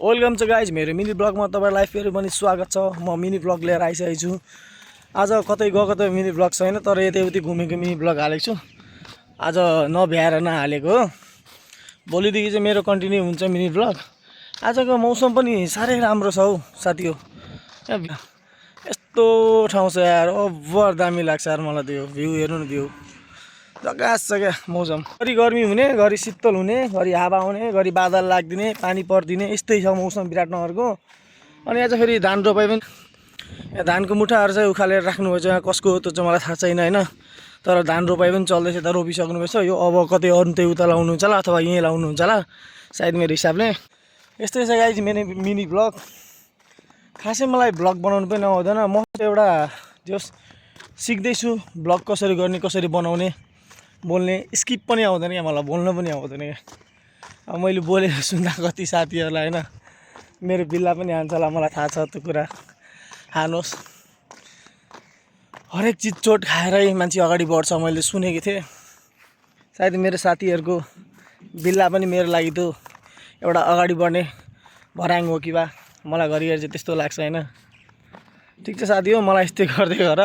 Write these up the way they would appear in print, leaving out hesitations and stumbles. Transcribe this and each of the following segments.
Welcome छ guys मेरो mini ब्लगमा तपाईहरुलाई फेरि पनि स्वागत छ। म मिनी ब्लग लिएर आइसकेको छु। आज कतै गएको त मिनी ब्लग छैन, तर यतैउति घुमेको मिनी ब्लग हालेको छु। आज नभ्याएर नहालेको हो। भोलिदेखि चाहिँ मेरो कन्टिन्यू हुन्छ मिनी ब्लग। आजको मौसम पनि साह्रै राम्रो छ हौ साथी हो। यस्तो ठाउँ छ यार, ओभर दामी लाग्छ यार मलाई त्यो भ्यू हेर्नु न, भ्यू जग्गास छ क्या मौसम। घरि गर्मी हुने, घरि शीतल हुने, घरि हावा आउने, घरि बादल लाग्दिने, पानी पर्दिने, यस्तै छ मौसम विराटनगरको। अनि आज फेरि धान रोपाइ पनि, यहाँ धानको मुठाहरू चाहिँ उखालेर राख्नुभएछ। यहाँ कसको हो त्यो चाहिँ मलाई थाहा छैन होइन, तर धान रोपाइ पनि चल्दैछ, त रोपिसक्नुभएछ। यो अब कतै अरू त्यही उता लाउनुहुन्छ होला अथवा यहीँ लाउनुहुन्छ होला सायद मेरो हिसाबले। यस्तै छ गाइज मेरो मिनी ब्लग। खासै मलाई ब्लग बनाउनु पनि आउँदैन, म एउटा जस सिक्दैछु ब्लग कसरी गर्ने, कसरी बनाउने, बोल्ने स्किप पनि आउँदैन क्या मलाई, बोल्न पनि आउँदैन क्या। अब मैले बोलेर सुन्दा कति साथीहरूलाई होइन मेरो बिल्ला पनि हान्छ होला, मलाई थाहा छ त्यो कुरा। हानोस्, हरेक चिज चोट खाएरै मान्छे अगाडि बढ्छ मैले सुनेको थिएँ। सायद मेरो साथीहरूको बिल्ला पनि मेरो लागि त्यो एउटा अगाडि बढ्ने भराङ हो कि बा, मलाई घरिघरि चाहिँ त्यस्तो लाग्छ होइन। ठिक छ साथी हो, मलाई यस्तै गर्दै गर,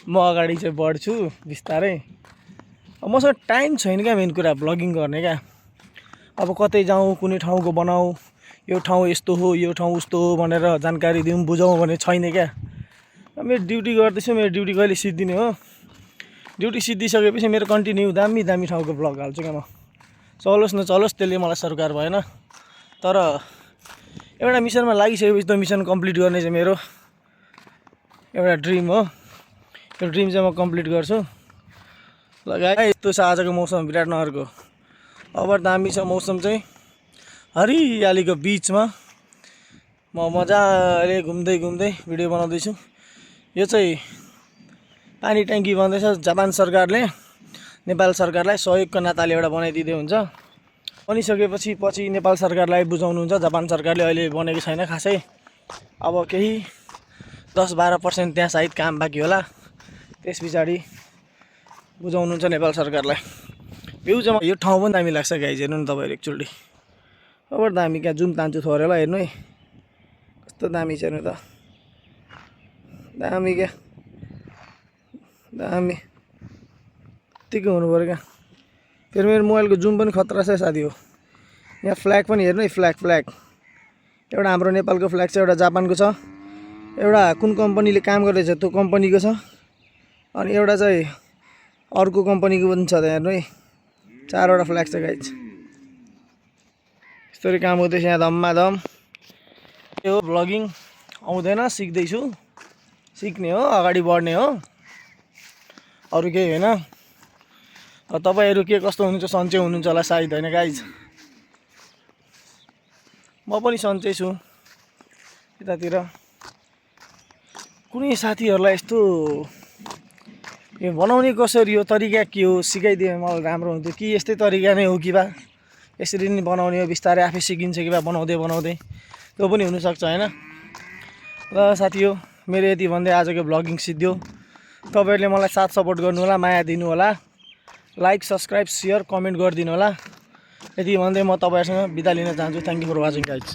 म अगाडि चाहिँ बढ्छु बिस्तारै। मसँग टाइम छैन क्या मेन कुरा ब्लगिङ गर्ने क्या। अब कतै जाउँ, कुनै ठाउँको बनाऊ, यो ठाउँ यस्तो हो, यो ठाउँ उस्तो हो भनेर जानकारी दिउँ बुझाउँ भने छैन क्या। मेरो ड्युटी गर्दैछु, मेरो ड्युटी कहिले सिद्धिने हो। ड्युटी सिद्धिसकेपछि मेरो कन्टिन्यू दामी दामी ठाउँको ब्लग हाल्छु क्या म। चलोस् नचलोस् त्यसले मलाई सरकार भएन, तर एउटा मिसनमा लागिसकेपछि त मिसन कम्प्लिट गर्ने चाहिँ मेरो एउटा ड्रिम हो। यो ड्रिम चाहिँ म कम्प्लिट गर्छु। लगाए यस्तो छ आजको मौसम विराटनगरको, अब दामी छ मौसम चाहिँ। हरियालीको बिचमा म मजाले घुम्दै घुम्दै भिडियो बनाउँदैछु। यो चाहिँ पानी ट्याङ्की बन्दैछ, जापान सरकारले नेपाल सरकारलाई सहयोगको नाताले एउटा बनाइदिँदै हुन्छ। बनिसकेपछि पछि नेपाल सरकारलाई बुझाउनुहुन्छ, जापान सरकारले अहिले बनेको छैन खासै। अब केही 10-12% त्यहाँ सायद काम बाँकी होला, त्यस पछाडि बुझाउनुहुन्छ नेपाल सरकारलाई। भ्यू चाहिँ यो ठाउँ पनि दामी लाग्छ गाइज, हेर्नु न तपाईँहरू एकचोटि। अब दामी क्या, जुम तान्छु थोरेर हेर्नु है, कस्तो दामी छ हेर्नु त, दामी क्या दामी। यत्तिकै हुनु पऱ्यो क्या। फेरि मेरो मोबाइलको जुम पनि खतरा छ साथी हो। यहाँ फ्ल्याग पनि हेर्नु है, फ्ल्याग एउटा हाम्रो नेपालको फ्ल्याग छ, एउटा जापानको छ, एउटा कुन कम्पनीले काम गर्दैछ त्यो कम्पनीको छ, अनि एउटा चाहिँ अर्को कम्पनीको पनि छ। त्यहाँ हेर्नु है, 4वटा फ्ल्याग छ गाइज। यस्तरी काम हुँदैछ यहाँ धम्माधम। यो ब्लगिङ आउँदैन, सिक्दैछु, सिक्ने हो, अगाडि बढ्ने हो, अरू केही होइन। तपाईँहरू के कस्तो हुनुहुन्छ, सन्चै हुनुहुन्छ होला सायद होइन गाइज। म पनि सन्चै छु। यतातिर कुनै साथीहरूलाई यस्तो यो बनाउने कसरी हो, तरिका के हो सिकाइदियो मलाई राम्रो हुन्थ्यो। कि यस्तै तरिका नै हो कि बा, यसरी नै बनाउने हो, बिस्तारै आफै सिकिन्छ कि बा बनाउँदै बनाउँदै, त्यो पनि हुनसक्छ होइन। ल साथी हो, मेरो यति भन्दै आजको ब्लगिङ सिद्धियो। तपाईँहरूले मलाई साथ सपोर्ट गर्नु होला, माया दिनु होला, लाइक सब्सक्राइब सेयर कमेन्ट गरिदिनु होला। यति भन्दै म तपाईँहरूसँग बिदा लिन चाहन्छु। Thank you for watching guys.